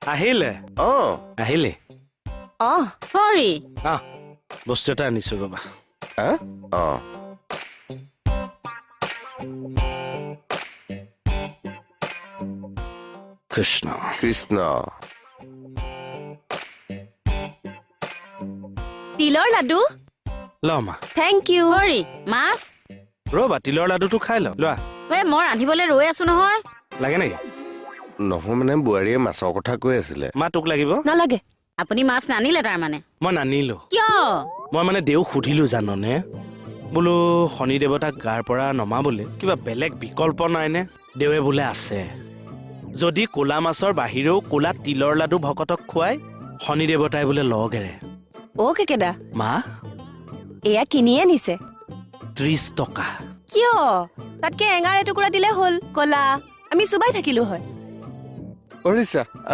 আহিলে? অ। আহিলে? অ। হৰি। আহ, বস্তু এটা আনিছো ৰ'বা। অ। কৃষ্ণ। কৃষ্ণ। তিলৰ লাডু। ল মা। Thank U. Hari, মাছ। ৰ'বা, তিলৰ লাডুটো খাই লওঁ, লোৱা। ঐ, মই ৰান্ধিবলৈ ৰৈ আছো নহয়। লাগে নেকি? নহয় মানে বোৱাৰীয়ে মাছৰ কথা কৈ আছিলে। মা, তোক লাগিব? নালাগে। আপুনি মাছ নানিলে তাৰমানে? মই নানিলো। কিয়? মই মানে দেউক সুধিলো জাননে, বোলো শনি দেৱতাক গাৰ পৰা নমাবলৈ কিবা বেলেগ বিকল্প নাইনে? দেৱে বোলে আছে, যদি ক'লা মাছৰ বাহিৰেও ক'লা তিলৰ লাডু ভকতক খুৱাই শনি দেৱতাই বোলে লগ এৰে। অ কেকেদা। মা? এয়া কিনি আনিছে। 30 টকা। কিয়? তাতকে এঙাৰ এটুকুৰা দিলে হ'ল, ক'লা আমি চোবাই থাকিলো হয়। অৰিছা, আমি